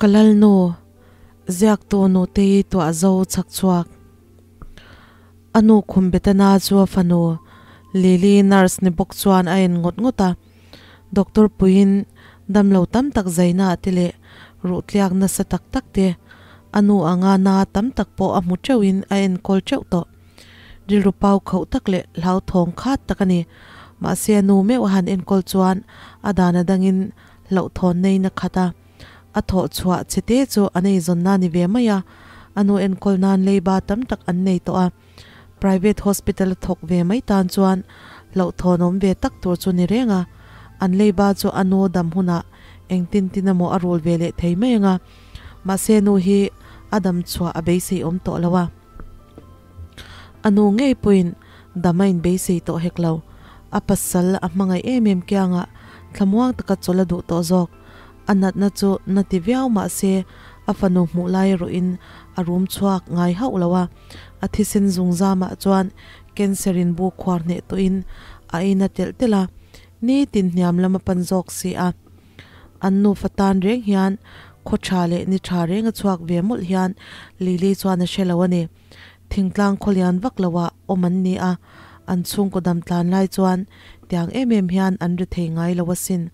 Ka Lalnu, ziaktu Nutei tuah zo chhak chhuak. A nu khum Betana chu a fanu Lily nurse ni bawk chuan a en ngawt ngawt a. Doctor puiin damlo tam tak zaina te leh ruhtliak nasa tak tak te a nu anga na tam tak pawh a hmu teuhin a enkawl teuh tawh. Rilru pau khauh tak leh hlauthawng khat tak a ni. Mahse a nu meuh a han enkawl chuan a dan a dangin hlauhthawn neiin a khat a. A thawh chhuah che te chu an eizawn na ni ve mai a, a nu enkawl nan leiba tam tak an nei tawh a. Private hospital a thawk ve mai tan chuan hlauhthawn awm ve tak tur chu ni reng a. An leiba chu a nu dam hunah engtin tin emaw a rul ve leh thei mai ang a. Mahse nu hi a dam chhuah a beisei awm tawh lo a. A nu ngei pawhin dam a inbeisei tawh hek lo. A pasal a hmangaih em em kiangah thlamuang taka chawlh a duh tawh zawk. A natna chu na ti viau mah se a fanu hmuh lai erawhin a rum chhuak ngai hauh lo a. A thisen zungzamah chuan cancer in bu khuar hneh tawhin a ei na telh telh a, nitin hniam lam a pan zawk si a. An nufa tan reng hian khaw tha leh ni tha reng a chhuak ve mawlh hian Lily chuan a hre lo a ni. Thingtlang khaw lian vak loah awm an ni a, an chhungkaw dam tlan lai chuan tiang em em hian an ri thei ngai lo asin.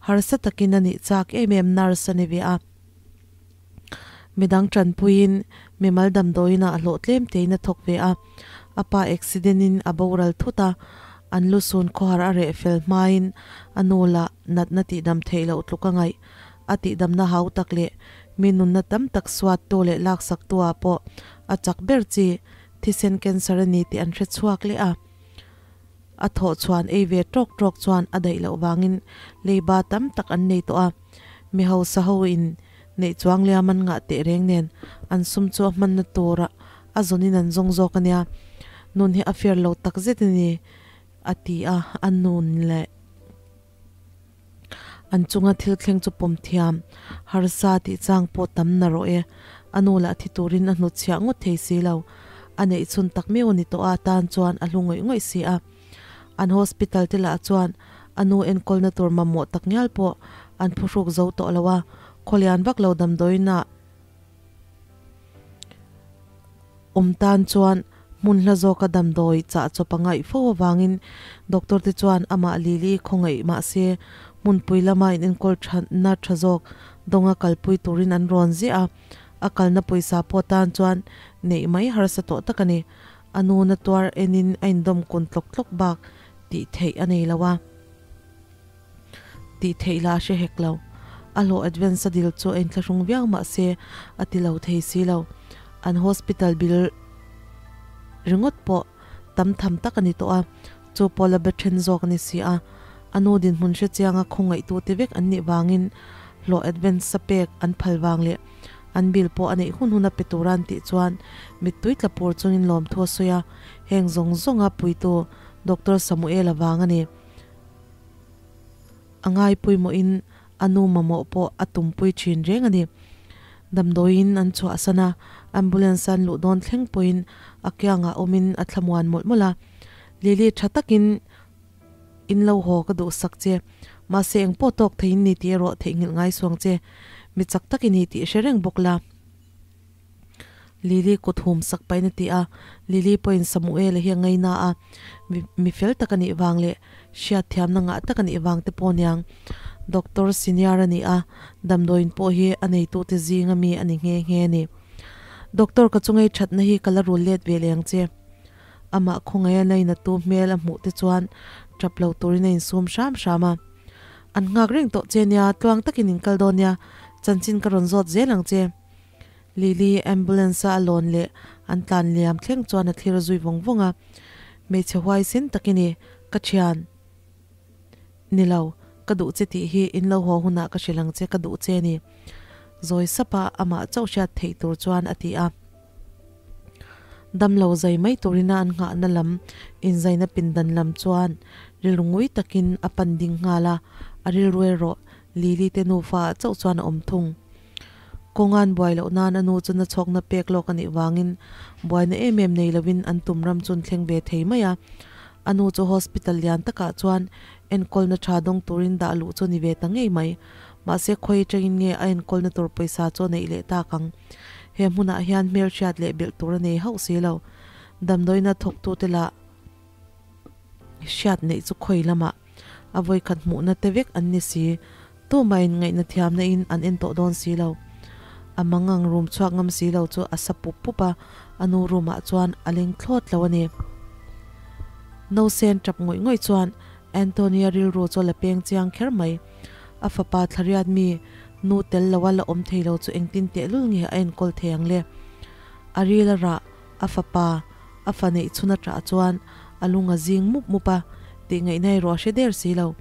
Harsa takin a nih chak em em nurse a ni ve a. Midang tanpuiin mimal damdawiinah hlawh tlem tein a thawk ve a, a pa accident in a boral thut a, an lusun khawhar a reh fel hmain a nu lah natna tihdam theih loh tluk a ngaih. A tihdamna hau tak leh mi nunna tam tak suattu leh laksaktu ah pawh a chak ber chi thisen cancer a ni tih an hre chhuak leh a. A thawh chhuan ei ve tawk tawk chuan a daih loh vangin leiba tam tak an nei tawh a. Mi hausa ho in neih chuang liam an ngah teh reng nen an sum chu a hmanna tur a zawnin an zawng zawk a nia. Nun hi a fair lo tak zet a ni, a ti a, a nun leh an chunga thil thleng chu pawm thiam harsa tih chang pawh tam na rawh e. A nu lah thi turin a hnutchhiah ngawt thei si lo. A neih chhun tak miau a ni tawh a, tan chuan a hlu ngawih ngawih si a. An hospital te lah chuan a nu enkawlna tur mamawh tak ngial pawh an phuhruk zo tawh lo a, khawlian vak lo damdawiinah awm tan chuan hmun hla zawka damdawi chah chawp a ngaih fo avangin doctor te chuan amah Lily khawngaih mahse hmunpui lama in enkawl thatna tha zawk dawnga kalpui turin an rawn ziah a, a kalna pawisa pawh tan chuan neih mai harsa tawh tak a ni. A nu na tuar enin a indawm kun tlawk tlawk bak tih theih a nei lo a, tih theih lah a hre hek lo. A hlawh advance a dil chu a inthlahrung viau mah se a ti lo thei si lo. An hospital bill ringawt pawh tam tham tak a ni tawh a, chu pawh la be then zawk a ni si a. A nu dinhmun hre chianga khawngaihtute vek an nih vangin hlawh advance a pek an phal vang leh An bill pawh a neih hun hun a pe tur a an tih chuan mittui tla pur chungin lawmthu a sawi a, heng zawng zawnga puitu Doctor Samuel-a vang a ni. A ngai pawimawhin a nu mamawh pawh a tumpui thin reng a ni. Damdawiin an chhuahsan a, ambulance an luh dawn thleng pawhin a kiangah awmin a thlamuan mawlh mawlh a. Lily tha takin In lo haw ka duhsak che. Mahse eng pawh tawk theiin ni tih erawh theihnghilh ngai suang che. Mi chak tak i ni tih hre reng bawk la. Lily kut hum sak pahin a ti a. Lily pawhin Samuela hi a ngaina a. Mi fel tak a nih vang leh hriatthiamna ngah tak a nih vang te pawh aniang. Doctor senior a ni a, damdawiin pawh hi a neitute zinga mi a ni nghe nghe a ni. Doctor ka chungei thatna hi ka la rul let ve leh ang che. Amah khawngaih a lainatu hmel a hmuh te chuan tap lo turin a insum hram hram a. An nghak reng tawh che nia, tluang takin in kal dawn nia, chanchin ka rawn zawt zel ang che. Lily ambulance a a lawn leh an tlan liam thleng chuan a thlir zui vawng vawng a. Hmeichhe huaisin tak i ni, ka thian. Ni lo, ka duh che tih hi in lo haw hunah ka hrilh ang che, ka duh che ni. Zawi sapa amah chauh hriat theih tur chuan a ti a. Damlo zai mai turina an nghahna lam inzaina pindan lam chuan rilru ngui takin a pan ding nghal a, a rilru erawh Lily te nufa ah chauh chuan a awm thung. Kawnga'n buai loh nan a nu chu na chhawkna pek lawk a nih vangin buaina em em nei lovin an tum ram chu an thleng ve thei mai a. A nu chu hospital lian takah chuan enkawlna tha dawng turin dah luh chu a ni ve ta ngei mai. Mahse khawi atangin nge a enkawlna tur pawisa chu a neih leh tak ang? He hmunah hian hmelhriat leh belh tur a nei hauh si lo. Damdawiina thawktute lah hriat neih chu khawi lamah a vawikhat hmuhna te vek an ni si. Tumahin ngaihna thiamna in an en tawh dawn si lo. A mangang room chhuak ngam si lo chu a sa pup pup a, a nu room ah chuan a leng thlawt lo a ni. Nausen tap ngawih ngawih chuan Antonia rilru chu a la peng chiang kher mai. A fapa thlariat mi nu tel lo a la awm thei lo chu engtin tehlul nge a enkawl thei ang le? A ril a rah, a fapa a fa neih chhun a tah chuan a lung a zing mup mup a, tih ngaihna erawh a hre der si lo.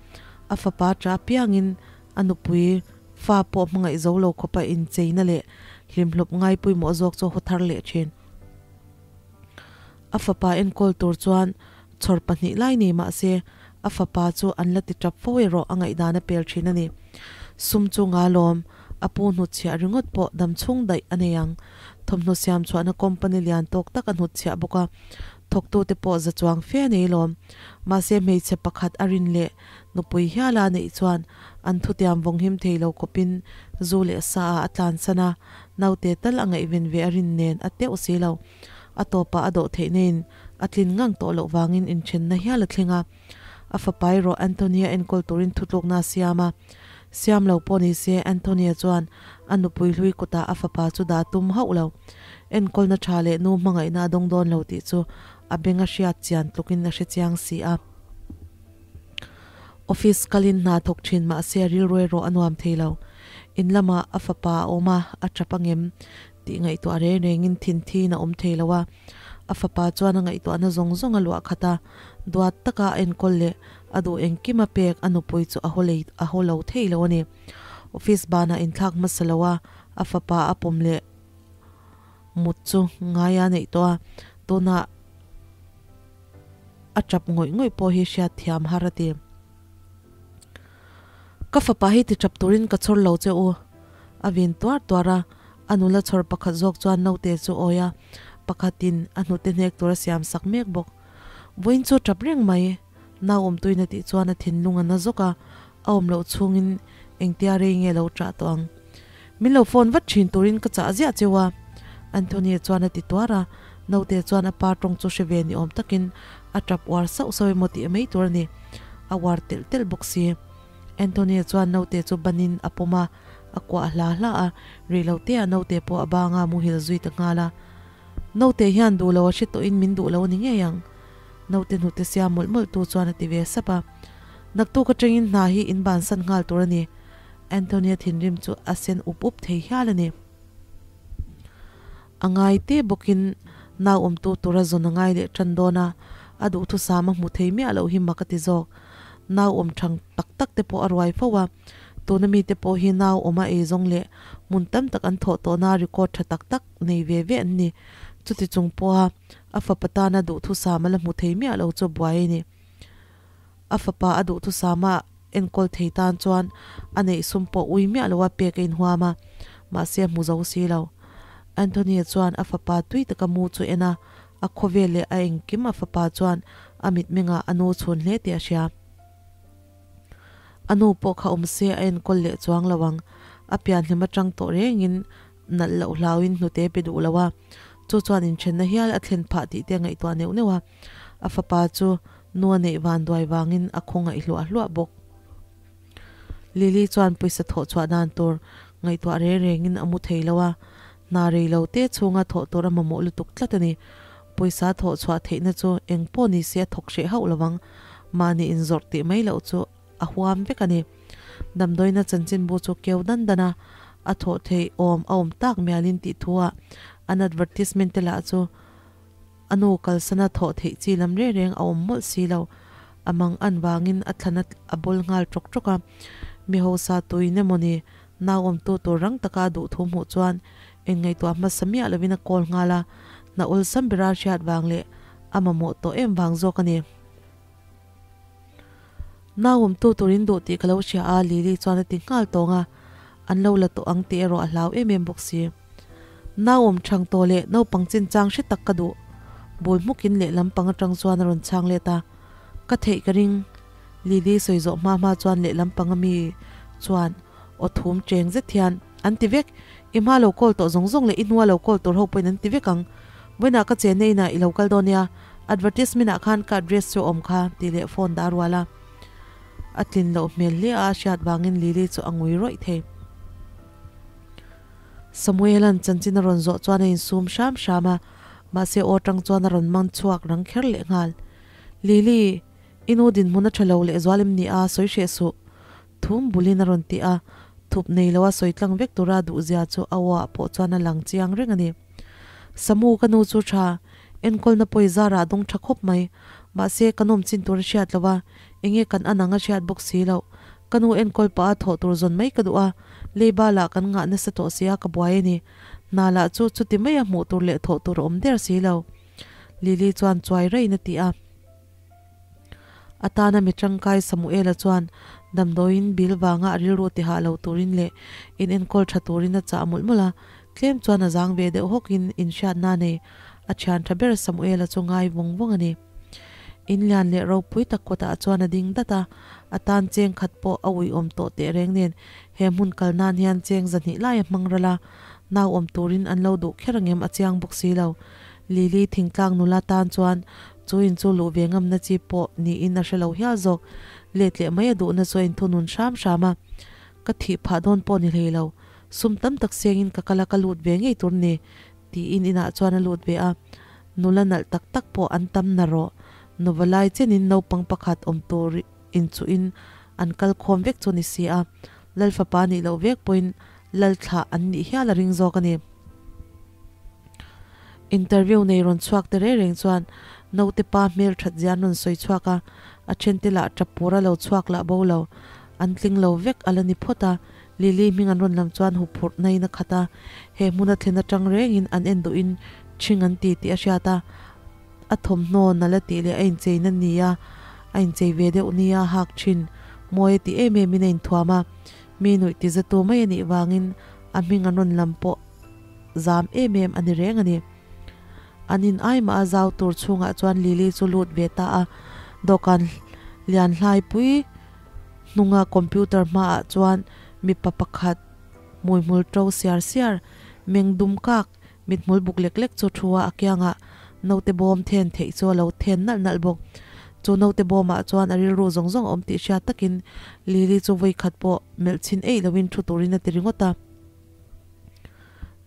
A fapa tah apiangin a nupui fa pawh hmangaih zo lo khawpa incheina leh hlimhlawp ngai pawimawh zawk chu a haw thar leh thin. A fapa enkawl tur chuan chhawr pahnih lai nei mah se a fapa chu an la ti tap fo erawh a ngaihdan a pel thin a ni. Sum chu nga lawm, a pu hnutchhiah ringawt pawh dam chhung daih a nei ang. Thawmhnaw siam chhuahna company lian tawk tak a hnutchhiah bawk a, thawktute pawh za chuang fe a nei lawm. Mahse hmeichhe pakhat a rin leh nupui hiala a neih chuan an thutiam vawng him thei lo khawpin zu leh sa ah a tlansan a, naute tal a ngaihven ve a rin nen a teuh si lo. A tawpah a dawh theih neiin a tlin ngang tawh loh vangin inthenna hial a thleng a. A fapa erawh Antonia enkawl turin thutlukna a siam a. Siam lo pawh ni se Antonia chuan a nupui hlui kutah a fapa chu dah tum hauh lo. Enkawlna tha leh nu hmangaihna a dawng dawn lo tih chu a beng a hriat chian tlukin a hre chiang si a. Office kalin hna thawk thin mah se a rilru erawh a nuam thei lo. In lamah a fapa a awm a, a tap angem tih ngaihtuah reng rengin thin thiin a awm thei lo a. A fapa chuan a ngaihtuahna zawng zawng a luah khat a, duat taka a enkawl leh a duh engkim a pek a nupui chu a haw lei a haw lo thei lo a ni. Office banah inthlak hmasa lo a, a fapa a pawm leh mut chu ngai a neih tawh a, tunah a tap ngawih ngawih pawh hi hriat thiam har a ti. Ka fapa hi ti tap turin ka chhawr lo che u, a vin tuar tuar a, a nula chhawr pakhat zawk chuan naute chu awi a, pakhatin a hnute hnek tur a siam sak mek bawk. Vawiin chu tap reng mai, nau awmtuina tih chuan a thinlung a na zawk a, a awm loh chhungin engtia rei nge lo tah tawh ang. Min lo phone vat thin turin ka chah ziah cheu a, Anthony chuan a ti tuar a, naute chuan a pa tawng chu hre ve ni awm takin a tap uar sauh sauh emaw tih mai tur a ni, a uar telh telh bawk si. Anthony chuan naute chu banin a pawm a, a kuah hla hla a, rih lo te ah naute pawh a banga muhil zui ta nghal a. Naute hian duh lo a hre tawhin min duh lo a ni ngei ang, naute hnute siam mawlh mawlh tu chuan a ti ve sap a. Naktuk atangin hna hi in bansan nghal tur a ni, Antonia thinrim chu a sen up up thei hial a ni. A ngai te bawkin nau awmtu tura zawn a ngai leh tan dawn a, a duhthusam a hmu thei miah loh hi mak a ti zawk. Nau awm thang tak tak te pawh a ruai fo a, tuna mite pawh hi nau awm a eizawng leh hmun tam tak an thawh tawhna record tha tak tak nei ve ve an ni. Chuti chung pawha a fapa tana duhthusam a la hmu thei miah lo chu buai a ni. A fapa a duhthusama enkawl thei tan chuan a neih sum pawh ui miah loa pek a inhuam a, mahse a hmu zo si lo. Anthony-a chuan a fapa tui taka mu chu en a, a khawvel leh a engkim a fapa chuan a mitmengah a nu chhun hle tih a hria. A nu pawh kha awm se a enkawl leh chuang lo ang, a pianhlim atang tawh rengin nalh loh hlauin hnute pe duh lo a, chu chuan inthenna hial a thlen phah tih te a ngaihtuah neuh neuh a. A fapa chu nu a neih van duai vangin a khawngaih hluah hluah bawk. Lily chuan pawisa thawh chhuah dan tur ngaihtuah reng rengin a mu thei lo a, hna rei lo te chhunga thawh tur a mamawh lutuk tlat a ni. Pawisa thawh chhuah theihna chu eng pawh ni se a thawk hreh hauh lovang, mahni inzawrh tih mai loh chu a huam vek a ni. Damdawiina chanchinbu chu keu dan dan a, a thawh theih awm a awm tak mialin tih thu a an advertisement te lah chu A nu kalsana thawh theih chi lam reng reng a awm mawlh si lo. A mang an vangin a thlan a bawl nghal ṭawk ṭawk a. Mi hausa tuin emaw ni, nau awmtu tur rang taka a duh thu hmuh chuan eng ngaihtuah hmasa miah lovin a call nghal a, hna awlsam bera hriat vang leh a mamawh tawh em vang zawk a ni. Nau awmtu turin duh tih ka lo hria a, Lily chuan a ti nghal tawng a, an lo la tawh ang tih erawh a hlau em em bawk si. Nau awm thang tawh leh naupang chinchang hre tak ka duh. Bul hmukin lehlam pang atang chuan a rawn chhang let a, Ka theih ka ring. Lily sawi zawh hma hma chuan lehlam panga mi chuan Aw thum cheng zet hian an ti vek. I hma lo call tawh zawng zawng leh i hnua lo call tur ho pawhin an ti vek ang. Vawiinah ka chenna inah i lo kal dawn nia, advertisement ah khan ka address chu a awm kha tih leh phone dah a rual a. A tlin loh hmel hle a hriat vangin Lily chu a ngui rawih thei. Samuela'n chanchin a rawn zawh chuan a insum hram hram a, mahse aw tang chuan a rawn man chhuak rang kher leh nghal. Lily, i nu dinhmun a tha lo lehzual em ni a, sawi hreh suh. Thum bulin a rawn ti a, thup nei loa sawi tlang vek tura duhzia chu a aw ah pawh chuan a lang chiang reng a ni. Samu ka nu chu tha, enkawlna pawi zarah dawng tha khawp mai. Mahse, ka nawm chin tur a hriat lo a, enge kan an ang a hriat bawk si loh. Ka nu enkawl pah a thawh tur zawn mai ka duh a, leiba lah kan ngah nasa tawh si a ka buai a ni. Hna lah chu chuti maia hmuh tur leh thawh tur a awm der si lo. Lily chuan chuai raiin a ti a. A tana mi tangkai Samuela chuan damdawiin bil vanga a rilru ti hah lo turin leh in enkawl tha turin a chah mawlh mawlh a, tlem chuan a zang ve deuh hawkin inhriatna a nei. A thian tha ber Samuela chu ngai vawng vawng a ni. In lian leh ropui tak kawtah chuan a ding dat a, a tan cheng khat pawh a uiawm tawh teh reng nen he hmun kal nan hian cheng zahnih lai a hmang ral a, nau awm turin an lo duh kher angem a chiang bawk si lo. Lily thingtlang nula tan chuan Chu in chu luh ve ngamna chi pawh niin a hre lo hial zawk. Let leh mai a duhna chu a inthunun hram hram a. Ka thih phah dawn pawh ni hlei lo. Sum tam tak siangin ka kal a ka lut ve ngei tur ni tiin inah chuan a lut ve a. Nula nalh tak tak pawh an tam na rawh. Nuva lai chenin naupang pakhat awm tur inchuhin an kal khawm vek chu ni si a. Lal fapa nih loh vek pawhin lal thlah an nih hial a ring zawk a ni. Interview nei rawn chhuak te reng reng chuan naute pa hmel that zia an rawn sawi chhuak a, a thente lah tap pura lo chhuak lah bo lo, an tling lo vek a la ni phawt a, Lily hming an rawn lam chuan huphurh naiin a khat a, he hmun a thlen atang rengin an en duhin ṭhing an ti tih a hriat a, a thawmhnaw nala tih leh a incheina nia a inchei ve deuh nia hak ṭhin mawi a ti em emin a inthuam a, mi nuih ti zatu mai a nih vangin a hming an rawn lam pawh zam em em a ni reng a ni. An in ai mah a zau tur chhungah chuan Lily chu lut ve ta a, dawhkan lian hlai pui hnunga computer hmaah chuan mipa pakhat hmuihmul to siar siar, meng dum kak, mithmul buk lek lek chu thu a, a kiangah naute bawm then theih chu a lo then nalh nalh bawk. Chu naute bawmah chuan a rilru zawng zawng a awm tih hriat takin Lily chu vawikhat pawh melh chhin eih loin thu turin a ti ringawt a.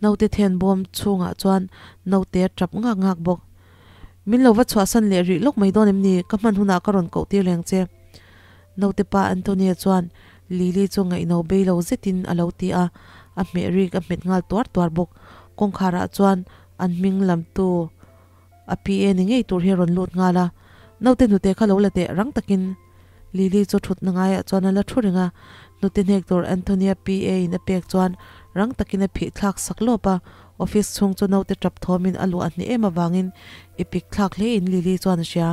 Naute then bawm chhungah chuan naute a tap ngak ngak bawk. Min lo va chhuahsan leh rih lawk mai dawn em ni? Ka hman hunah ka rawn koh tir leng che. Naute pa Antonia chuan Lily chu ngaihno bei lo zetin a lo ti a, a hmeh rik a hmet nghal tuar tuar bawk. Kawngkharah chuan an hming lamtu a PA ni ngei tur hi a rawn lut nghal a, Naute hnute kha lo la teh rang takin. Lily chu thutna ngaiah chuan a la thu reng a, hnute hnek tur Antonia PA in a pek chuan rang takin a phih thlak sak lawp a, office chhung chu naute tap thawmin a luah hnih em avangin i pik thlak hle in Lily chuan a hria.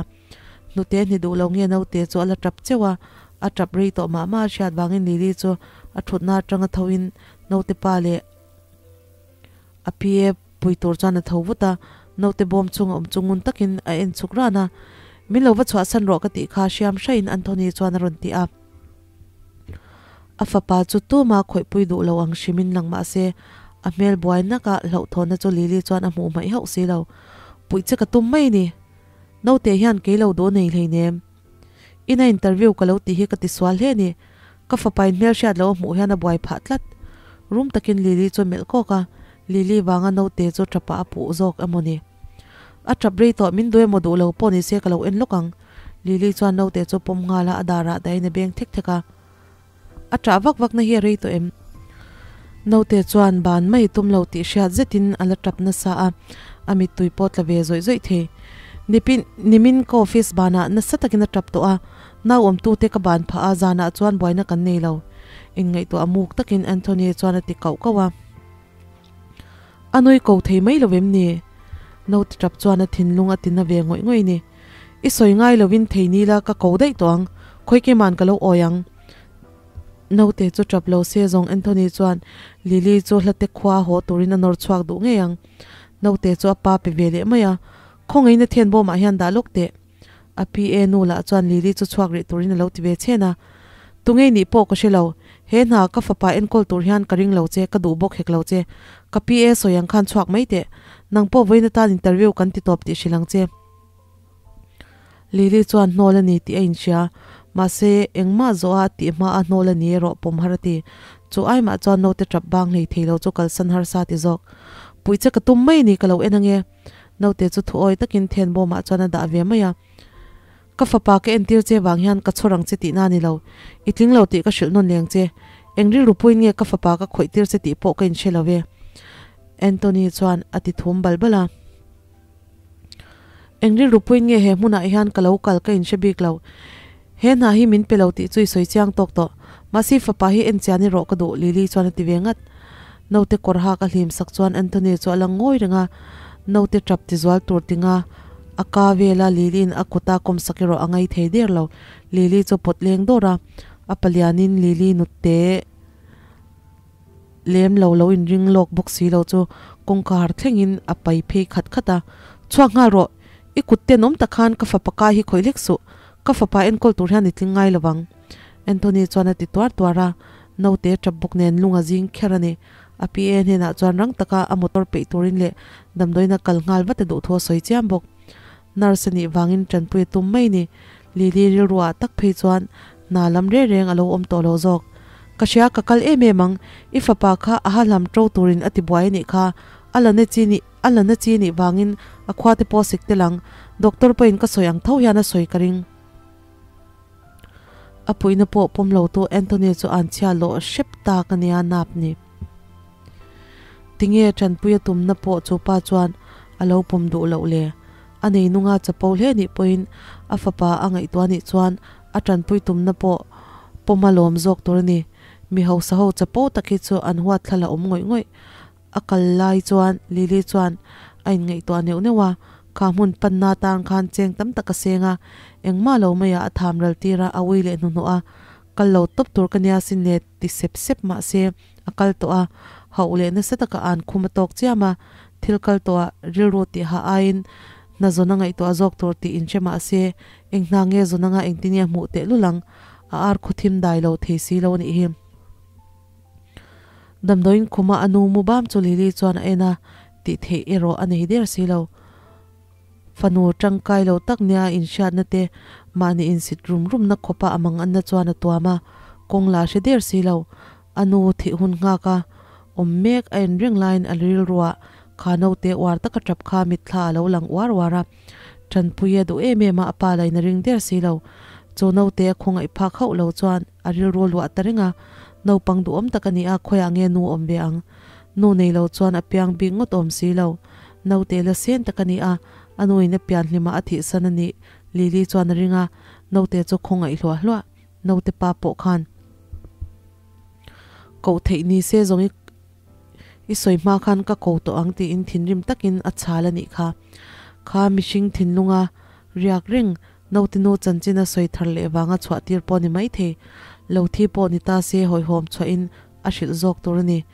Hnute hni duh lo nge naute chu a la tap cheuh a, a tap rei tawh mah mah a hriat vangin Lily chu a thutna atanga tho in naute pa leh a PA pui tur chuan a tho vut a, naute bawm chunga awm chu ngun takin a en chhuk ran a, Min lo va chhuahsan rawh ka tih kha hriam hraiin Anthony chuan a rawn ti a. A fapa chu tuma khawihpui duh lo ang hrimin lang mah se, a hmel buai naka hlauhthawnna chu Lily chuan a hmuh hmaih hauh si lo. Puih che ka tum mai ni. Naute hian kei lo duh nei hleinem. Ina interview ka lo tih hi ka ti sual hle ni. Ka fapa in hmelhriat lo a hmuh hian a buai phah tlat. Rum takin Lily chu a melh kawk a, Lily vanga naute chu tapa a puh zawk emaw ni. A tap rei tawh min duh emaw duh lo pawh ni se ka lo en lawk ang. Lily chuan naute chu pawm nghal a, a darah dahin a beng thek thek a. A tah vak vak na hi a rei tawh em? Naute chuan ban mai tum lo tih hriat zetin a la tap nasa a, a mittui pawh tla ve zawih zawih thei. Nipin, nimin ka office banah nasa takin a tap tawh a, nau awmtute ka ban phah a, zanah chuan buaina kan nei lo. Inngaihtuah muk takin Anthony chuan a ti kauh kauh a. A nui ko thei mai lo em ni? Naute tap chuan a thinlung a ti na ve ngawih ngawih ni. I sawi ngai lovin thei ni la ka ko daih tawh ang, khawi keima'n ka lo awi ang. Naute chu tap lo se zawng Anthony chuan Lily chu hlate khua haw turin a nawr chhuak duh ngei ang. Naute chu a pa pe ve leh mai a, Khawngaihna thian bawmah hian dah lawk teh. A PA nu lah chuan Lily chu chhuak rih turin a lo ti ve chhen a. Tunge i nih pawh ka hre lo, he hna ka fapa enkawl tur hian ka ring lo che, ka duh bawk hek lo che. Ka PA sawi ang khan chhuak mai teh. Nang pawh vawiin atan interview kan ti tawp tih hrilh ang che. Lily chuan hnawl a ni tih a inhria, mahse engmah zawha a tih hmaa hnawl a ni erawh pawm har a ti. Chu aimah chuan naute tap bang hlei thei lo chu kalsan harsa ti zawk. Puih che ka tum mai ni ka lo en ange. Naute chu thuawi takin then bawmah chuan a dah ve mai a. Ka fapa ka entir che vang hian ka chhawr ang che tihna a ni lo. I tling lo tih ka hrilh nawn leng che. Eng rilru puiin nge ka fapa ka khawih tir che tih pawh ka inhre lo ve. Anthony chuan a ti thum bal bal a. Eng rilru puiin nge he hmunah hian ka lo kal ka inhre bik lo. He hna hi min pe lo tih chu i sawi chiang tawk tawh. Mahse i fapa hi en chian i rawh ka duh, Lily chuan a ti ve ngat. Naute kawr hak a hlim sak chuan Anthony chu a la ngawi reng a, naute tap ti zual tur tinga a ka vela Lily-in a kuta kawm sak erawh a ngai thei der lo. Lily chu pawt leng dawr a, a palianin Lily nute lem lo lo inring lawk bawk si lo chu kawngkhar thlengin a pai phei khat khat a, Chhuak nghal rawh, i kut tenawm tak khan ka fapa ka hi khawih hlek suh, ka fapa enkawl tur hian i tling ngai lo vang. Anthony chuan a ti tuar tuar a, naute tap bawk nen lung a zing kher a ni. A PA hnenah chuan rang taka a motor peih turin leh damdawiin a kal nghal vat a duh thu a sawi chiam bawk. Nurse a nih vangin tanpui a tum mai ni. Lily rilruah tak phei chuan hna lam reng reng a lo awm tawh lo zawk. Ka hria ka kal em em ang, i fapa kha a ha hlam to turin a ti buai a nih kha, a la na chi nih a la na chi nih vangin a khua te pawh sik tel ang, doctor pawhin ka sawi ang tho hian a sawi ka ring. A puihna pawh pawm lo tu Anthony chu an chhia lawh hrep tak a nia nap ni. Tinge tanpui a tumna pawh chu pa chuan a lo pawm duh loh le. A nei nunga chapo hle nih pawhin a fapa a ngaihtuah nih chuan a tanpui tumna pawh pawm a lawm zawk tur a ni. Mi hausa ho chapo tak hi chu an huat thla la awm ngawih ngawih. A kal lai chuan Lily chuan a inngaihtuah neuh neuh a, kha hmun panna tan khan cheng tam tak a seng a, engmah lo maiah a tham ral tir a, a ui leh hnuhnawh a, kal lo tawp tur ka nia sin le ti sep sep mah se a kal tawh a, hauh leh nasa taka an khum a tawk chiam a, thil kal tawh ah rilru tih hah aiin hna zawn a ngaihtuah zawk tur tih inhre mah se eng hna nge zawn anga engtin nge hmuh tehlul ang, a ar khuthim dai lo thei si lo a nih hi. Damdawiin khuma a nu mu bam chu Lily chuan a en a, tih theih erawh a nei der si lo. Fanu tangkai lo tak nia inhriatna te mahni insit rum rumna khawpa a manganna chuan a tuam a, kawng la hre der si lo. A nu thih hun nghak a awm mek a en reng laiin a rilruah kha naute uar taka tap kha mitthla a lo lang uar uar a. Tanpui a duh em em a, a pa lain a ring der si lo. Chu naute a khawngaih phak hauh lo chuan A rilru luah ta reng a, naupang duhawm tak a ni a, khawiah nge nu awm ve ang? Nu nei lo chuan a piang bik ngawt awm si lo. Naute la sen tak a ni a, a nuin a pian hlimah a thihsan a nih Lily chuan a ring a, naute chu khawngaih hluah hluah. Naute pa pawh khan koh theih ni se zawng i i sawi hma khan ka ko tawh ang tiin thinrim takin a chhal a nih kha. Kha mihring thinlunga riak reng Naute nu chanchin a sawi thar leh vanga chhuah tir pawh ni maithei. Lo thi pawh ni ta se hawihhawm chhuahin a hrilh zawk tur a ni.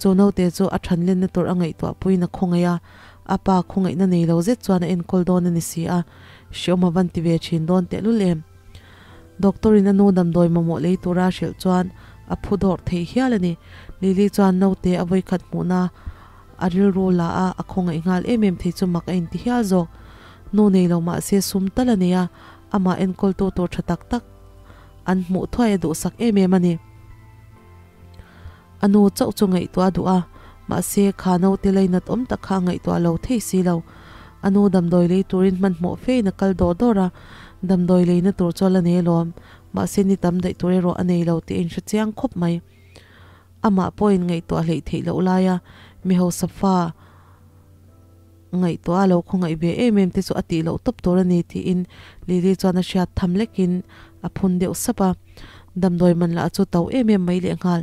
Chu naute chu a than lenna tur a ngaihtuah puiin a khawngaih a, a pa khawngaihna nei lo zet chuan a enkawl dawn a ni si a, hreawm a van ti ve thin dawn tehlul em. Doctor in a nu damdawi mamawh lei tura a hrilh chuan a phu dawrh thei hial a ni. Lily chuan naute a vawikhat hmuhna a rilru la a, a khawngaih nghal em em thei chu mak a inti hial zawk. Nu nei lo mah se sum tal a nei a, amah enkawltu tur tha tak tak an hmuh thuai a duhsak em em a ni. A nu chauh chu ngaihtuah a duh a, mahse kha naute lainat awm tak kha a ngaihtuah lo thei si lo. A nu damdawi lei turin hmanhmawh fein a kal dawr dawr a, damdawi leina tur chu a la nei alawm, mahse ni tam daih tur erawh a nei lo tih a inhre chiang khawp mai. Amah pawhin ngaihtuah hleih theih loh laia mi hausa fa ngaihtuah a lo khawngaih ve em em te chu a tih loh tawp tur a ni tiin Lily chuan a hriat tham lekin a phun deuh sap a. Damdawi man lah chu to em em mai lehnghal.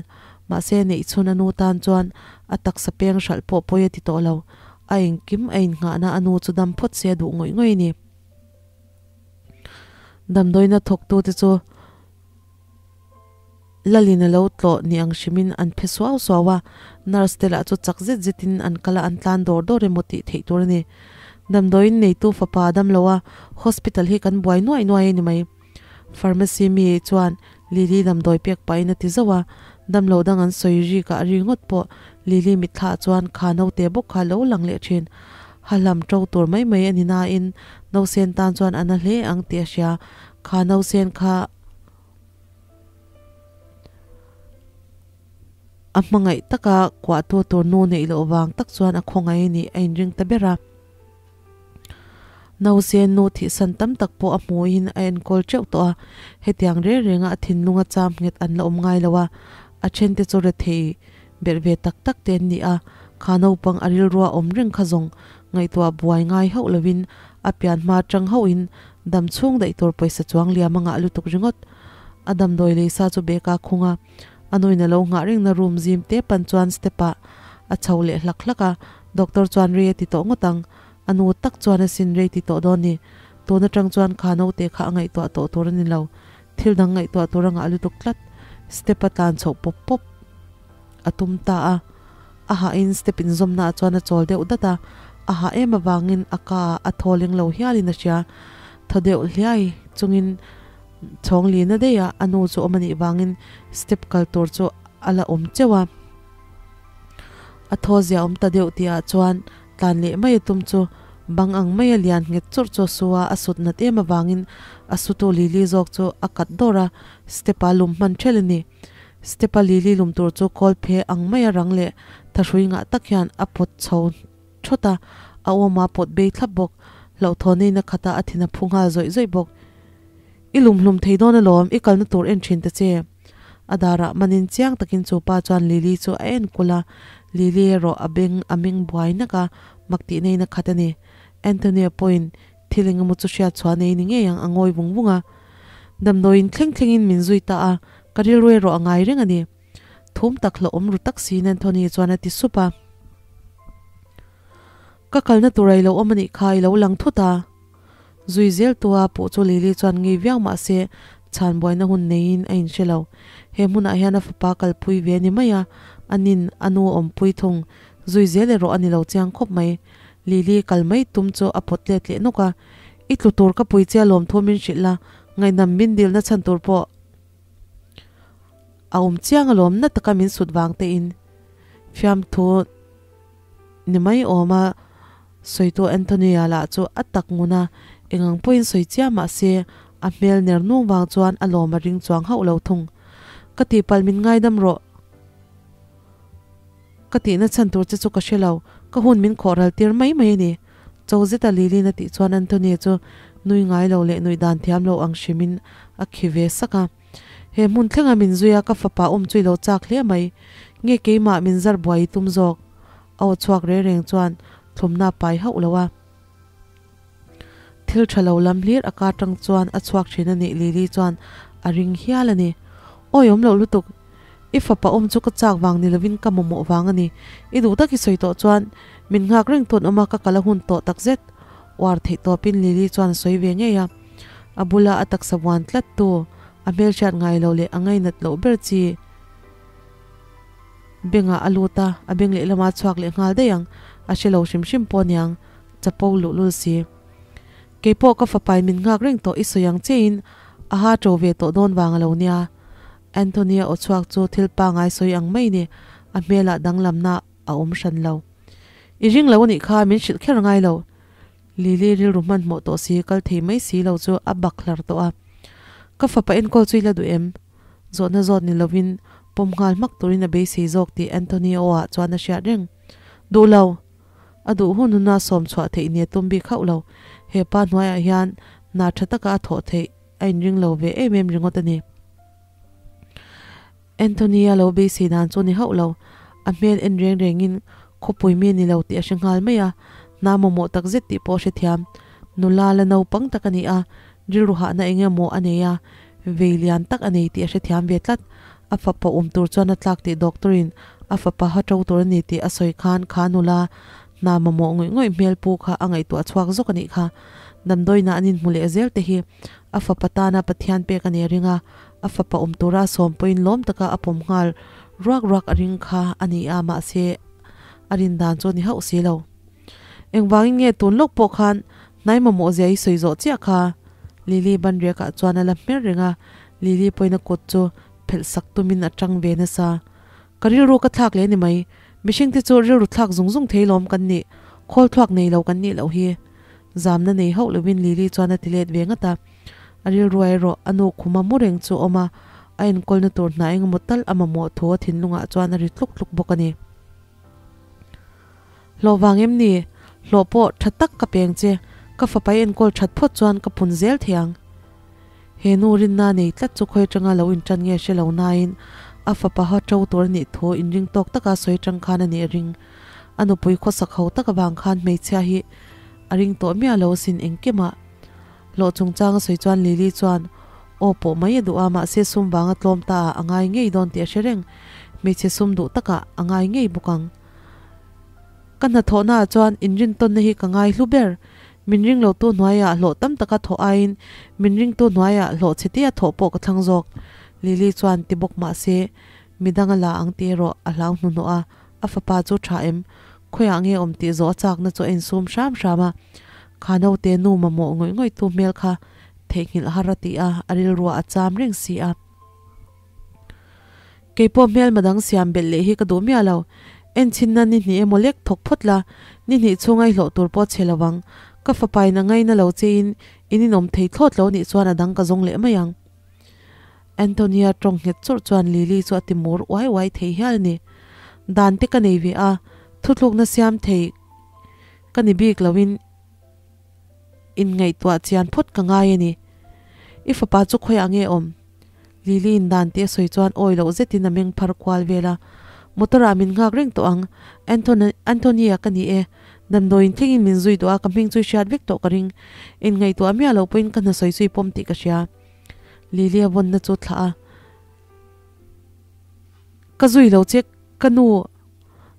Mahse neihchhun a nu tan chuan a taksa peng hralh pawh pawi a ti tawh lo. A engkim a innghahna a nu chu dam phawt se a duh ngawih ngawih a ni. Damdawiina thawktute chu. Lalin a lo tlawh ni ang hrimin an phe suau suau a, nurse te lah chu chak zet zetin an kal a, an tlan dawr dawr emaw tih theih tur a ni. Damdawiin neitu fapa a dam lo a, hospital hi kan buai nuai nuai a ni mai. Pharmacy mi chuan Lily damdawi pek pahin a ti zauh a, damlo dang an sawi ri kah ri ngawt pawh Lily mitthla ah chuan kha naute bawk kha lo lang leh thin. Ha hlam to tur mai mai a ni nain nausen tan chuan a na hle ang tih a hria. Kha nausen kha a hmangaih taka kuahtu tur nu neih loh vang tak chuan a khawngaih a nih a inring ta ber a. Nausen nu thihsan tam tak pawh a hmuhin a enkawl teuh tawh a, hetiang reng renga a thinlunga cham nghet an la awm ngai lo a, a thente chu rethei berh ve tak tak te an ni a, kha naupang a rilrua awm reng kha zawng ngaihtuah buai ngai hauh lovin a pian hma tang hauhin dam chhung daih tur pawisa chuang liam a ngah lutuk ringawt. A damdawi leisa chu beka khung a, a nuin a lo nghah rengna room zim te pan chuan step ah a chho leh hlak hlak a, doctor chuan rei a ti tawh ngawt ang. A nu tak chuan a sin rei ti tawh dawn ni. Tun atang chuan kha naute kha a ngaihtuah tawh tur a ni lo. Thil dang ngaihtuah tur a ngah lutuk tlat. Step a tlan chhoh pawp pawp a tum ta a. A hahin step inzawmna ah chuan a chawl deuh dat a. A hah em avangin a ka ah a thaw leng lo hialin a hria. Thaw deuh hliai chungin chhawng lina daih a a nu chu awm a nih vangin step kal tur chu a la awm teuh a. A thaw zia awm ta deuh tih ah chuan Tlan leh mai a tum chu bang ang maia lian nghet churh chu a su a, a sut nat em avangin a sutu Lily zawk chu a kat dawr a, step-a lum hman ṭhelh a ni. Step-a Lily lum tur chu kawl phe ang maia rang leh thahrui ngah tak hian a pawt chho thawt a, a awma pawt bei thlap bawk. Hlauhthawnina khata a thin a phu nghal zawih zawih bawk. I lum hlum thei dawn alawm, i kalna tur en ṭhin ta che. A darah manin chiang takin chu pa chuan Lily chu a en kulh a, Lily erawh a beng a meng buai nak a, mak tih neiin a khat a ni. Anthony-a pawhin thil eng emaw chu hriat chhuah nei ni ngei ang a ngawi vung vung a. Damdawiin thleng thlengin min zui ta a, ka rilru erawh a ngai reng a ni. Thum tak hlauhawm ru tak siin Anthony chuan a ti sup a. Ka kalna tur a i lo awm a nih kha, i lo lang thut a. Zui zel tua pawh chu Lily chuan ngei viau mah se chhan buaina hun neiin a inhre lo. He hmunah hian a fapa kalpui ve a ni mai a, a nin a nu awmpui thung. Zui zel erawh a ni lo chiang khawp mai. Lily kal mai tum chu a pawt let leh nawk a, I tlu tur ka pui che alawm thu min hrilh la, ngaihnam min dilna chhan tur pawh a awm chiang alawm na taka min sut vang tein fiamthu ni mai awm a. Sawitu Anthony-a lah chu a tak ngun a, eng ang pawhin sawi chiah mah se, a hmel ner nung vang chuan a lawm a ring chuang hauh lo thung. Ka tihpalh min ngaidam rawh. Ka tihna chhan tur che chu ka hre lo, ka hun min khawh ral tir mai mai a ni. Cho zeta Lili'n a tih chuan Anthony-a chu nui ngai lo leh nuih dan thiam lo ang hrimin a khi ve sak a. He hmun thlenga min zui a ka fapa awm chu i lo chak hle mai. Nge keimah min zar buai i tum zawk? A aw chhuak reng reng chuan thlumna a pai hauh lo a. Thil tha lo lam hlir a kar tang chuan a chhuak thin a nih Lily chuan a ring hial a ni. Awi awm loh lutuk, i fapa awm chu ka chak vang ni lovin ka mamawh vang a ni. I duh tak i sawi tawh chuan min nghak reng tun awm a ka kal a hun tawh takzet. Uar theih tawpin Lily chuan a sawi ve ngei a. A bula a taksa vuan tlat tu, a hmelhriat ngai lo leh a ngainat loh ber chi. Bengah a lut a, a beng lehlamah a chhuak leh nghal daih ang, a hre lo hrim hrim pawh aniang, chapo luh lul si. Keipawh ka fapain min nghak reng tawh i sawi ang chiahin a ha to ve tawh dawn vang a lo nia. Anthony-a aw chhuak chu thil pangai sawi ang mai ni, a hmelah danglamna a awm hran lo. I ring lo anih kha min hrilh kher ngai lo. Lily rilru hmanhmawh tawh si kal thei mai si lo chu a bak hlar tawh a. Ka fapa enkawl chu i la duh em? Zawhna zawt ni lovin pawm nghal hmak turin a beisei zawk tih Anthony aw ah chuan a hriat reng. Duh lo! A duh hun huna sawm chhuah theih ni a tum bik hauh lo. He pa hnuaiah hian hna tha taka a thawh theih a inring lo ve em em ringawt a ni. Anthony a lo beisei dan chu ni hauh lo. A hmel en reng rengin khawpui mi a ni lo tih a hre nghal mai a. Hna mamawh tak zet tih pawh a hrethiam. Nula la naupang tak a ni a, rilru hahna eng emaw a nei a, vei lian tak a nei tih a hrethiam ve tlat. A fapa awm tur chuan a tlak tih doctor in a fapa ha to tur a ni tih a sawi khan kha nula hna mamawh ngawih ngawih hmel pu kha a ngaihtuah chhuak zawk a nih kha. Damdawiinah an inhmu leh zel te hi a fapa tana Pathian pek a nih a ring a, a fapa awm tura sawm pawhin lawm taka a pawm nghal ruak ruak a ring kha a ni a, mahse a rin dan chu a ni hauh si lo. Engvangin nge tun lawk pawh khan hnai mamawh zia i sawi zawh chiah kha? Lily banriakah chuan a la hmer reng a. Lily pawhin a kut chu phelh sak tumin a tang ve nasa. Ka rilru ka thlak leh ni mai, mihring te chu rilru thlak zung zung thei lawm kan nih, khawl thluak nei lo kan nih loh hi. Zamna nei hauh lovin Lily chuan a ti let ve ngat a. A rilru erawh a nu khuma mu reng chu a awm a, a enkawlna tur hna engemaw tal a mamawh thu a thinlungah chuan a ri tluk tluk bawk a ni. Hlawh vang em ni? Hlawh pawh tha tak ka peng che, ka fapa i enkawl that phawt chuan ka pun zel thei ang. He nu rinna nei tlat chu khawi atanga lo intan nge hre lo nain a fapa ha to tur a nih thu inring tawk taka sawi atang khan a nih a ring. A nupui khawsak ho tak avang khan hmeichhia hi a ring tawh miah lo asin engkimah. Hlawh chungchang a sawi chuan Lily chuan aw pawh mai a duh a, mahse sum vanga tlawm ta ah a ngai ngei dawn tih a hre reng. Hmeichhe sum duh takah a ngai ngei bawk ang. Ka hnathawhnaah chuan inrintawnna hi ka ngai hlu ber. Min ring lotu hnuaiah hlawh tam taka thawh aiin min ringtu hnuaiah hlawh chhe tia thawh pawh ka thlang zawk. Lily chuan ti bawk mah se, midang a la ang tih erawh a hlau hnuhnawh a, a fapa chu tha em? Khawiah nge awm tih zawh a chakna chu a insum hram hram a. Kha naute nu mamawh ngawih ngawihtu hmel kha theihnghilh har a ti a, a rilruah a cham reng si a. Keipawh hmelma dang siam belh leh hi ka duh miah lo. Enchinna ni hnih emaw lek thawk phawt la, ni hnih chhung ai hlawh tur pawh che lo ang. Ka fapain a ngaina lo chein in inawm thei thlawt lo nih chuan a dang ka zawng leh mai ang. Antonia tawng nghet churh chuan Lily chu a ti mur uai uai thei hial a ni. Dan te ka nei ve a, thutlukna siam thei ka ni bik loin Inngaihtuah chian phawt ka ngai a ni. I fapa chu khawiah nge awm? Lily in dan tih a sawi chuan awi loh zetin a meng phar kual vel a. Motor ah min nghak reng tawh ang. Anthony, Anthony-a ka ni e. Damdawiin thlengin min zui duh a, ka hming chu i hriat vek tawh ka ring. Inngaihtuah miah loh pawhin ka hna sawi chu i pawm tih ka hria. Lily a vawnna chu thlah a. Ka zui lo che, ka nu.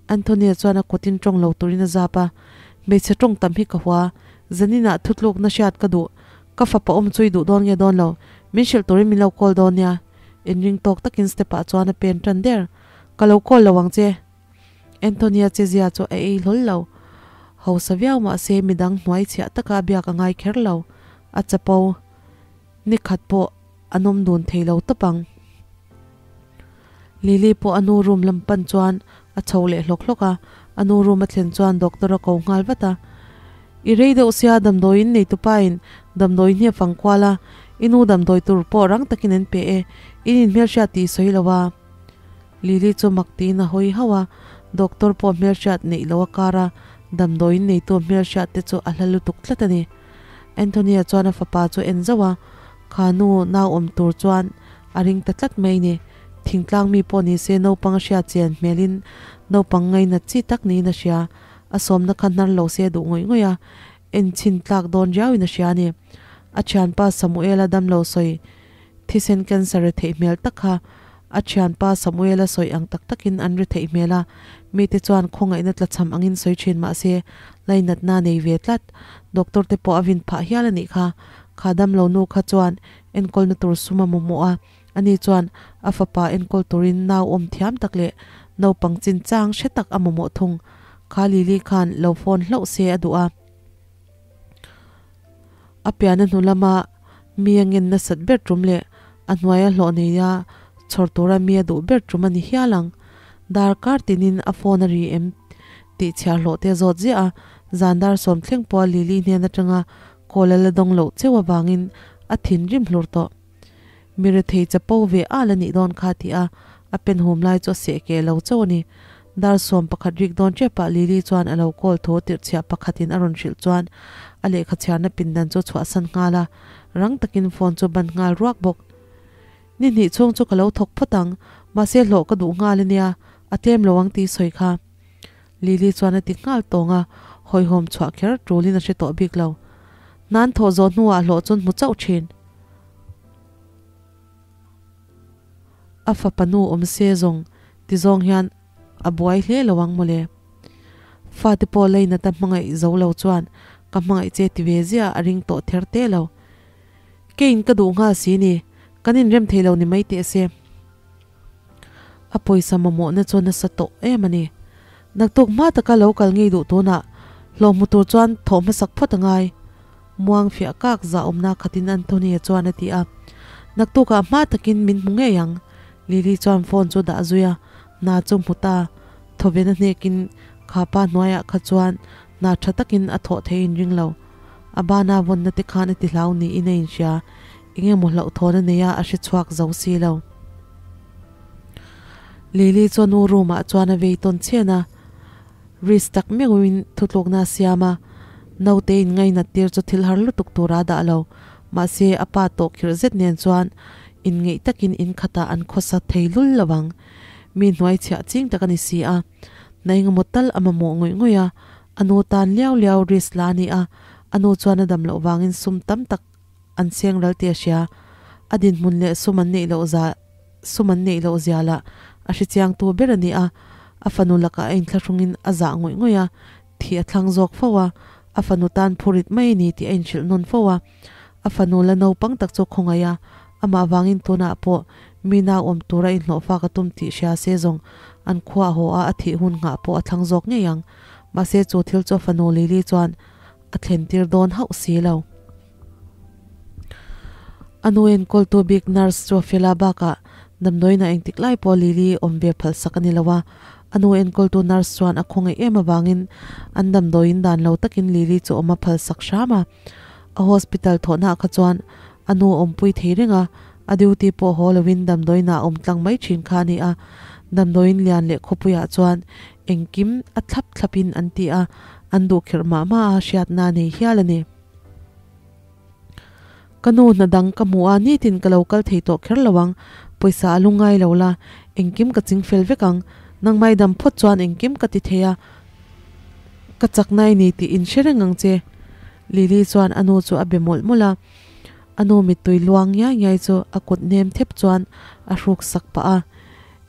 Antonia chuan a kutin tawng lo turin a zap a, Hmeichhe tawng tam hi ka hua, zaninah thutlukna hriat ka duh, ka fapa awm chu i duh dawn nge dawn lo, min hrilh turin min lo call dawn nia. Inring tawk takin step ah chuan a pen tan der, Ka lo call lo ang che. Antonia che zia chu a ei hlawl lo. Hausa viau mahse midang hnuai chhiah taka a biak a ngai kher lo, a chapo. Nikhat pawh an awm dun thei lo tawp ang. Lily pawh a nu room lam pan chuan a chho leh hlawk hlawk a, a nu room a thlen chuan doctor a ko nghal vat a. I rei deuh sia damdawiin nei tupa in damdawiin hi a fang kual a, i nu damdawi tur pawh rang takin an pe e, in inhmelhriat tih i sawi lo a. Lily chu mak tiin a hawi hauh a, doctor pawh hmelhriat neih loh a kar a, damdawiin neitu hmelhriat te chu a hla lutuk tlat a ni. Anthony-a chuan a fapa chu en zauh a, kha nu nau awm tur chuan a ring ta tlat mai ni. Thingtlang mi pawh ni se naupang a hriat chian hmelin naupang ngainat chi tak niin a hria. A sawmna kha hnar lo se duh ngawih ngawih a, en chhin tlak dawn riauin a hria a ni. A thianpa Samuela damlo sawi thisen cancer ri theih hmel tak kha a thianpa Samuela sawi ang tak takin an ri theih hmel a, mite chuan khawngaihna tlachham angin sawi thin mah se lainatna nei ve tlat. Doctor te pawh a vin phah hial a nih kha. Kha damlo nu kha chuan enkawlna tur sum a mamawh a, ani chuan a fapa enkawl turin nau awm thiam tak leh naupang chinchang hre tak a mamawh thung. Kha Lily khan lo phone hlauh se a duh a. A pian a hnu lama mi a ngen nasat ber tum leh a hnuaia hlawh neia chhawr tura mi a duh ber tum a ni hial ang. Darkar tinin a phone a ri em tih chhiar hlawh te a zawt ziah a, zan dar sawm thleng pawha Lily hnen atanga call a la dawng loh cheu avangin a thinrim hlur tawh. Mi rethei chapo ve al a nih dawn kha tih a, a pen hum lai chu a seh keh lo chauh a ni. Dar 11 rik dawn tepah Lily chuan a lo call tho tirhchhiah pakhatin a rawn hrilh chuan a lehkha chhiarna pindan chu chhuahsan nghal a, rang takin phone chu ban nghal ruak bawk. Ni hnih chhung chu ka lo thawk phawt ang, mahse hlawh ka duh nghal a nia, a tlem lo ang tih sawi kha. Lily chuan a ti nghal tawng a, hawihhawm chhuah kher tulin a hre tawh bik lo. Hnan thawh zawh hnuah hlawh chun hmu chauh thin. A fapa nu awm se zawng ti zawng hian a buai hle lo ang mawle. Fate pawh leinata hmangaih zo lo chuan ka hmangaih che ti ve zia a ring tawh ther te lo. Keiin ka duh nghal si ni, kan inrem thei lo ni mai teh se. A pawisa mamawhna chu nasa tawh em a ni. Naktuk hma taka lo kal ngei duh tunah hlawh hmu tur chuan thawh hmasak phawt a ngai. Muang fiah kak zah awmna khatin Anthony-a chuan a ti a. Naktukah hma takin min hmu ngei ang. Lily chuan phone chu dah zui a, hna chu hmu ta. Thawven a hnekin kha pa hnuaiah kha chuan hna tha takin a thawh theih inring lo. A bana vawnna te khan a ti hlau niin a inhria. Eng emaw hlauhthawn a nei a, a hre chhuak zo si lo. Lily chu a nu room ah chuan a vei tawn chhen a, risk tak meuhin thutlukna a siam a, naute in ngainat tir chu thil har lutuk tura a dah lo. Mahse a pa tawh khirh zet nen chuan inngeih takin in khatah an khawsa thei lul lo ang. Mi hnuai chhiah ching tak a ni si a, hna engemaw tal a mamawh ngawih ngawih a, a nu tan liau liau risk la a ni a, a nu chuan a dam loh vangin sum tam tak an cheng ral tih a hria. A dinhmun leh sum an neih loh za sum an neih loh zia lah a hre chiangtu ber a ni a, a fanu lakah a inthlahrungin a zah ngawih ngawih a, thih a thlang zawk fo a, a fanu tan phurit mai a ni tih a inhrilh nawn fo a, a fanu la naupang tak chu khawngaih a, amah vangin tunah pawh mi nau awm tura inhlawhfak a tum tih hria se zawng an khua haw a a thih hun nghah pawh a thlang zawk ngei ang. Mahse chu thil chu a fanu Lily chuan a thlen tir dawn hauh si lo. A nu enkawltu bik nurse chu a fel a bakah damdawiinah engtik lai pawh Lily awm ve phalsak a ni lo a. A nu enkawltu nurse chuan a khawngaih em avangin an damdawiin dan lo takin Lily chu awm a phalsak hram a. A hospital thawhnaah kha chuan a nu awmpui thei reng a, a duty pawh haw loin damdawiinah a awm tlang mai thin kha a ni a. Damdawiin lian leh khawpuiah chuan engkim a thlap thlapin an ti a, an duh khirh mah mah a hriatna a nei hial a ni. Ka nu hna dang ka hmu a, nitin ka lo kal thei tawh kher lo ang, pawisa a lu ngai lo la, engkim ka ching fel vek ang, nangmai dam phawt chuan engkim ka ti thei a, ka chak nai ni tih in hre reng ang che. Lily chuan a nu chu a be mawlh mawlh a, a nu mittui luang ngiai ngiai chu a kut nem thep chuan a hruk sak pah a,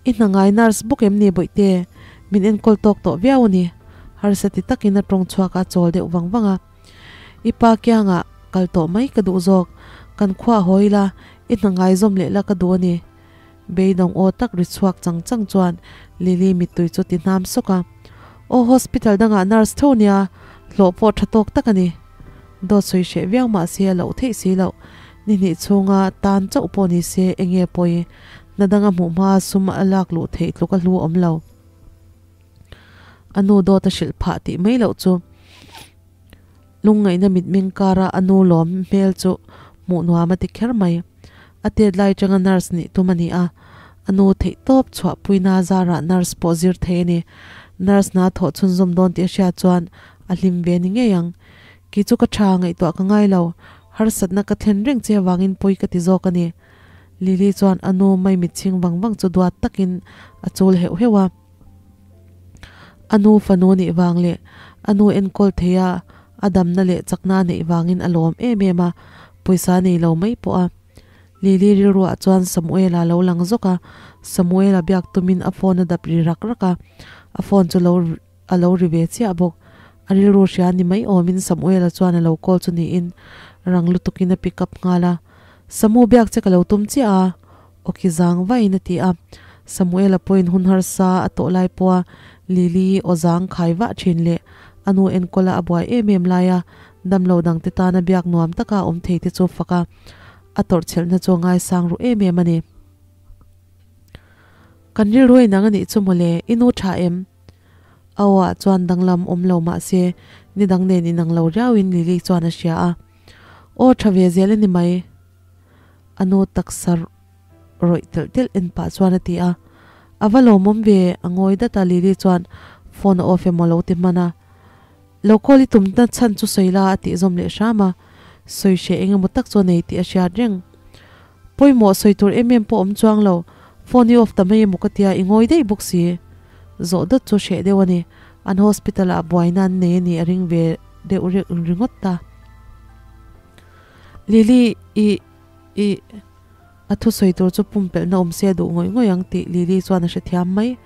I hna ngai nurse bawk em ni Bawihte? Min enkawl tawk tawh viau a ni. Harsa ti takin a tawng chhuak a chawl deuh vang vang a. I pa kiangah kal tawh mai ka duh zawk. Kan khuah haw ila, i hna ngai zawm leh la ka duh a ni. Beidawng aw tak ri chhuak chang chang chuan Lily mittui chu ti hnam sawk a. Aw hospital dangah nurse tho nia, hlawh pawh tha tawk tak a ni. Dawt sawi hreh viau mah se a loh theih si loh. Ni hnih chhunga tan chauh pawh ni se enge pawi hna danga hmuh hma sum a lak luh theih tluk a hlu awm lo. A nu dawt a hrilh phah tih mai loh chu lungngaihna mitmeng kara a nu lawm hmel chu hmuh nuam a ti kher mai. A tet lai atanga nurse nih tum a ni a, a nu theih tawp chhuahpuina zarah nurse pawh zir thei a ni. Nurse hna thawh chhunzawm dawn tih a hriat chuan a hlim ve ni ngei ang. Kei chu ka tha ngaihtuah ka ngai lo, harsatna ka thlen reng che avangin pawi ka ti zawk a ni. Lily chuan a nu mai mitchhing vang vang chu duat takin a chul heuh heuh a. A nu fanu nih vang leh a nu enkawl thei a, a damna leh chakna a neih vangin a lawm em em a, pawisa a nei lo mai pawh a. Lily rilruah chuan Samuela lo lang zawk a, Samuela biak tumin a phone a dap ri rak rak a, a phone chu lo a lo ri ve chiah bawk. A rilru hria ni mai awmin Samuela chuan a lo call chu niin rang lutukin a pick up nghal a. Samu biak che ka lo tum chiah a, awki zang vaiin a ti a. Samuela pawhin hun harsa a tawh lai pawha Lily aw zang khai vah thin leh a nu enkawla a buai em em laia damlo dangte tana biak nuam taka a awm thei te chu fak a, a tawrhchhelhna chu a ngaisang ruh em em a ni. Kan rilru inang a nih chu mawle, i nu tha em? A aw ah chuan danglam awm lo mah se ni dang nen inang lo riauin Lily chuan a hria a. Aw tha ve zel a ni mai. A nu taksa rawih telh telh en pah chuan a ti a. A va lawmawm ve a ngawi dat a Lily chuan phone a off emaw lo ti hman a. Lo call i tum na chhan chu sawi la a tih zawm leh hram a. Sawi hreh eng emaw tak chu a nei tih a hriat reng. Pawimawh sawi tur em em pawh awm chuang lo, phone i off ta mai emaw ka tia i ngawi daih bawk si. Zawh dawt chu hreh deuh a ni, an hospital ah buaina an nei a ni a ring ve deuh reuh ringawt ta. Lily i i a thusawi tur chu pumpelhna awm se a duh ngawih ngawih ang tih Lily chuan a hrethiam mai.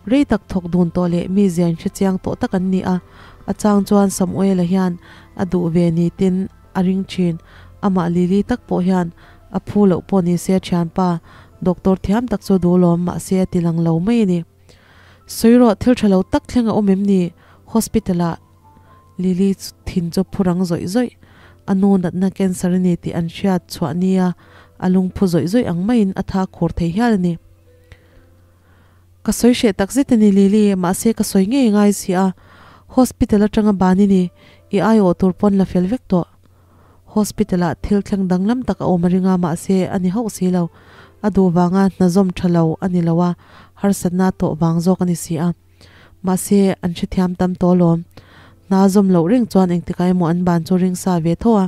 Rei tak thawk dun tawh leh mi zia in hrechiang tawh tak an ni a, a chang chuan Samuela hian a duh ve ni tin a ring thin. Amah Lily tak pawh hian a phu loh pawh ni se a thianpa doctor thiam tak chu duhlawm mahse a ti lang lo mai a ni. Sawi rawh thil tha lo tak thleng a awm em ni hospital ah Lily thin chu phu rang zawih zawih. A nu natna cancer a ni tih an hriat chhuah nia. A lungphu zawih zawih ang maiin a tha khur thei hial a ni. Ka sawi hreh tak zet a ni Lily, mahse ka sawi ngei ngai si a, hospital atanga ban i ni, i aiawh tur pawn la fel vek tawh. Hospital ah thil thleng danglam tak a awm a ring a, mahse a ni hauh si lo. A duh vanga hna zawm tha lo a ni lo a, harsatna a tawh vang zawk a ni si a. Mahse an hrethiam tam tawh alawm. Hna zawm loh reng chuan engtikah emaw an ban chu ring sa ve tho a,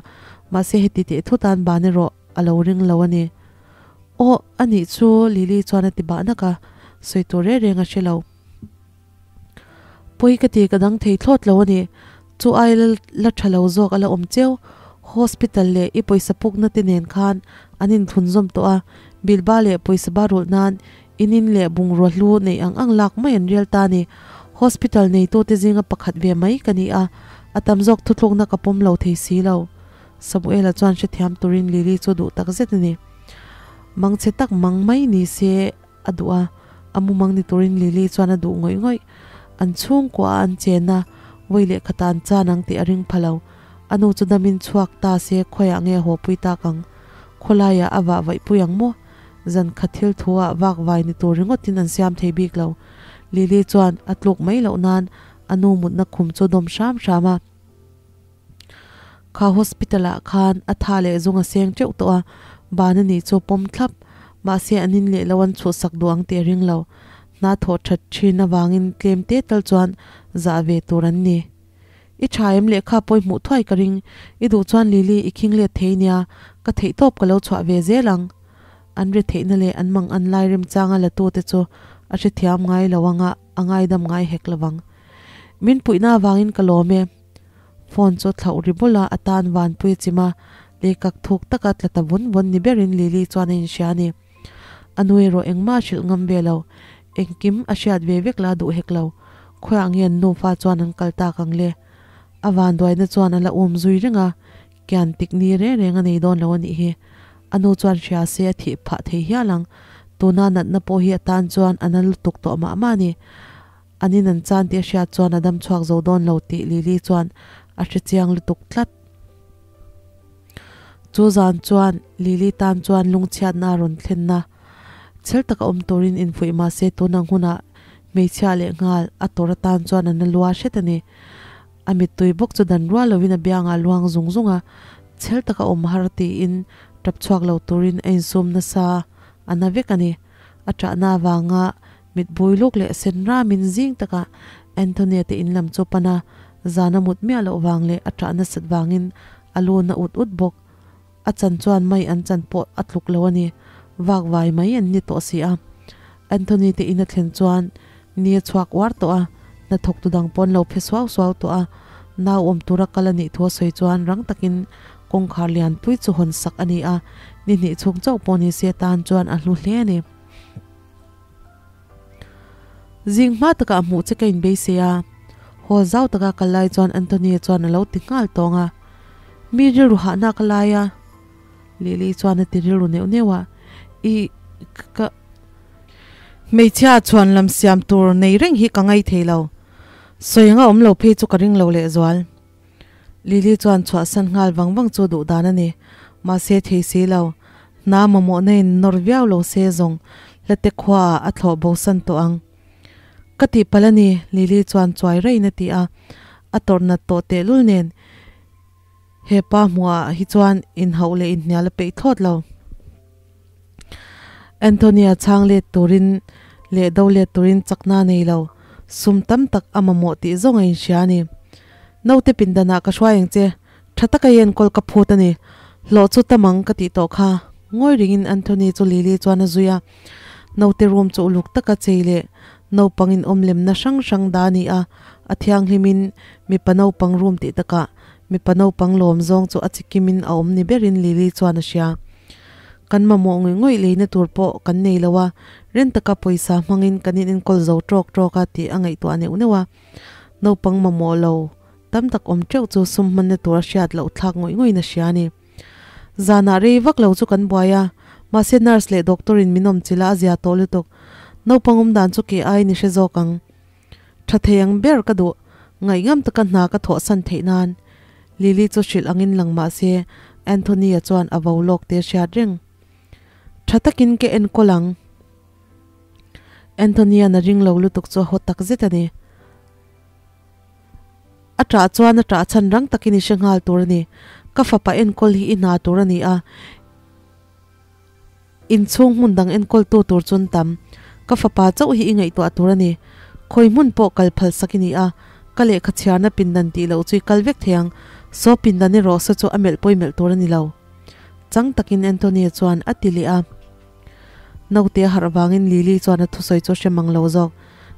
mahse heti teh thut a an ban erawh a lo ring lo a ni. Aw, a nih chu Lily chuan a ti bah nak a, sawi tur reng reng a hre lo. Pawi ka ti ka dang thei thlawt lo a ni. Chu ai la tha lo zawk a la awm cheu. Hospital leh i pawisa pukna te nen khan an inthlunzawm tawh a, bilba leh pawisa ba rulh nan inin leh bungrua hlu neih ang ang lak mai an rel ta a ni. Hospital neitute zinga pakhat ve mai ka ni a, a tam zawk thuthlukna ka pawm lo thei si lo. Samuela chuan hrethiam turin Lily chu duh tak zet a ni. Mangchhe tak mang mai ni se a duh a, a mumang ni turin Lily chuan a duh ngawih ngawih. An chhungkua a an chen a, vawi leh khata an chan ang tih a ring pha lo. A nu chu damin chhuak ta se khawiah nge haw pui tak ang? Khawlaiah a vah vaih pui ang maw? Zan khat thil thu ah vak vai ni tur ringawtin an siam thei bik lo. Lily chuan a tluk mai loh nan a nu mutna khum chu dawm hram hram a. Kha hospital ah khan a tha leh zung a seng teuh tawh a, ban a nih chu pawm thlap. Mahse an in leh lo an chhuhsak duh ang tih a ring lo. Hna thawh that thin avangin tlem te tal chuan zah ve tur an ni. I tha em lehkha pawi hmuh thuai ka ring, i duh chuan Lily i khing let thei nia, ka theihtawp ka lo chhuah ve zel ang. An ri theihna leh an mang an lai remchanga la tute chu a hrethiam ngai lo anga a ngaidam ngai hek lovang. Min puihna avangin ka lawm e. Phone chu thlauh ri bawlh a, a tan vanpui a chim a, leikak thuk taka tla ta vawn vawn ni berin Lily chuan a inhria a ni. A nu erawh engmah a hrilh ngam ve lo, engkim a hriat ve vek la duh hek lo. Khawiah nge an nufa chuan an kal tak ang le? A vanduaina chuan a la um zui reng a, kian tik ni reng reng a nei dawn lo a nih hi. A nu chuan hria se a thih phah thei hial ang, tuna natna pawh hi a tan chuan a na lutuk tawh mah mah a ni. An in an chan tih a hriat chuan a dam chhuak zo dawn lo tih Lily chuan a hre chiang lutuk tlat. Chu zan chuan Lily tan chuan lungchhiatna a rawn thlen a, chhel taka awm turin infuih mah se tun ang hunah hmeichhia leh nghal a tawrh atan chuan a na lua hret a ni. A mittui bawk chu dan rual lovin a biangah a luang zung zung a, chhel taka awm har tiin tap chhuak lo turin a insum nasa a na vek a ni. A ṭahna avanga Mit bui luk leh sen ramin zing takah Anthony-a te in lam chu pan a, zan a mut miah loh vang leh a ṭah nasat vangin a lu na ut ut bawk. A chan chuan mai an chan pawh a tluk lo a ni, vak vai mai an ni tawh si a. Anthony te in a thlen chuan ni a chhuak uar tawh a, hnathawktu dang pawn lo phe suau suau tawh a, nau awm tura kal a nih thu a sawi chuan rang takin kawngkhar lianpui chu hawn sak a ni a, ni hnih chhung chauh pawh ni se tan chuan a hlu hle a ni. Zing hma takah hmuh che ka inbeisei a, hall zau taka kal lai chuan Anthony-a chuan a lo ti nghal tawng a, Mi rilru hahna ka lai a, Lily chuan a ti rilru neuh neuh a, I ka hmeichhia chhuan lam siam tur nei reng hi ka ngai thei lo, sawi anga awm lo phei chu ka ring lo lehzual. Lily chuan chhuahsan nghal vang vang chu duh dan a ni. Mahse thei si lo. Hna mamawhna in nawr viau lo se zawng hlate khuaah a thlawh bo san tawh ang. Ka tih palh a ni, Lily chuan chuai raiin a ti a. A tawrh nat tawh tehlul nen he pa hmuhah hi chuan inhauh leh inhnial a peih thlawt lo. Anthony-a chhang let turin leh do let turin chakna a nei lo, sum tam tak a mamawh tih zawng a inhria a ni. Naute pindanah ka hruai ang che, tha taka i enkawl ka phut a ni, hlawh chu tam ang ka tih tawh kha, ngawi ringin Anthony chu Lily chuan a zui a. Naute room chu uluk taka chei leh naupang in awm lemna hrang hrang dah a ni a, a thianghlimin mipa naupang room tih takah mipa naupang lawm zawng chu a chikimin a awm ni berin Lily chuan a hria. Kan mamawh ngawih ngawih leina tur pawh kan nei lo a, ren taka pawisa hmangin kan in enkawl zo tawk tawk a tih a ngaihtuah neuh neuh a. Naupang mamawh lo tam tak awm teuh chu sum hmanna tur a hriat loh thlak ngawih ngawih in a hria a ni. Zanah rei vak lo chu kan buai a, mahse nurse leh doctor in min awm chilh a a zia tawh lutuk. Naupang awm dan chu kei aiin i hre zawk ang. Tha thei ang ber ka duh, ngaihngam taka hna ka thawhsan theih nan. Lily chu hrilh angin lang mah se, Anthony-a chuan a vo lawk te hriat reng. Tha takin ka enkawl ang. Anthony-a'n a ring lo lutuk chu a haw tak zet a ni. A ṭah chuan a ṭah chhan rang takin i hre nghal tur a ni. Ka fapa enkawl hi i hna tur a ni a, inchhung hmun dang enkawltu tur chu an tam. Ka fapa chauh hi i ngaihtuah tur a ni. Khawi hmun pawh kal phal sak i ni a, ka lehkha chhiarna pindan tih loh chu i kal vek thei ang. Saw pindan erawh saw chu a melh pawi melh tur a ni lo. Chang takin Anthony-a chuan a ti leh a. Naute a harh vangin Lily chuan a thusawi chu a hre mang lo zawk.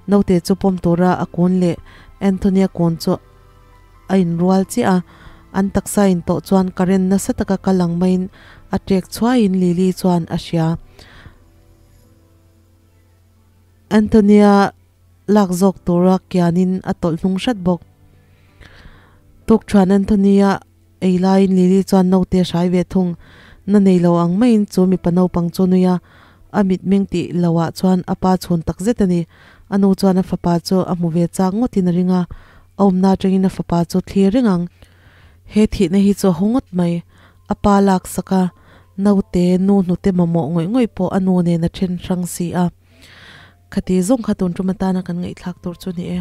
Naute chu pawm tura a kun leh Anthony-a kun chu a inrual chiah a, an taksa intawh chuan current nasa taka kal ang maiin a ṭek chhuaiin Lily chuan a hria. Anthony-a lak zawk tura kianin a tawlh hnung hrat bawk. Tukṭhuan Anthony-a Ei laiin Lily chuan naute a hrai ve thung. Na nei lo ang maiin chu mipa naupang chu a nui a, a mitmeng tih loh ah chuan a pa chhun tak zet a ni. A nu chuan a fapa chu a hmu ve chak ngawtin a ring a, a awmna atangin a fapa chu thlir reng ang. He thihna hi chu a haw ngawt mai. A pa lak sak a, naute nu hnute mamawh ngawih ngawih pawh a nu nen a then hrang si a. Khati zawng kha tun tum atana kan ngaihthlak tur chu ni e.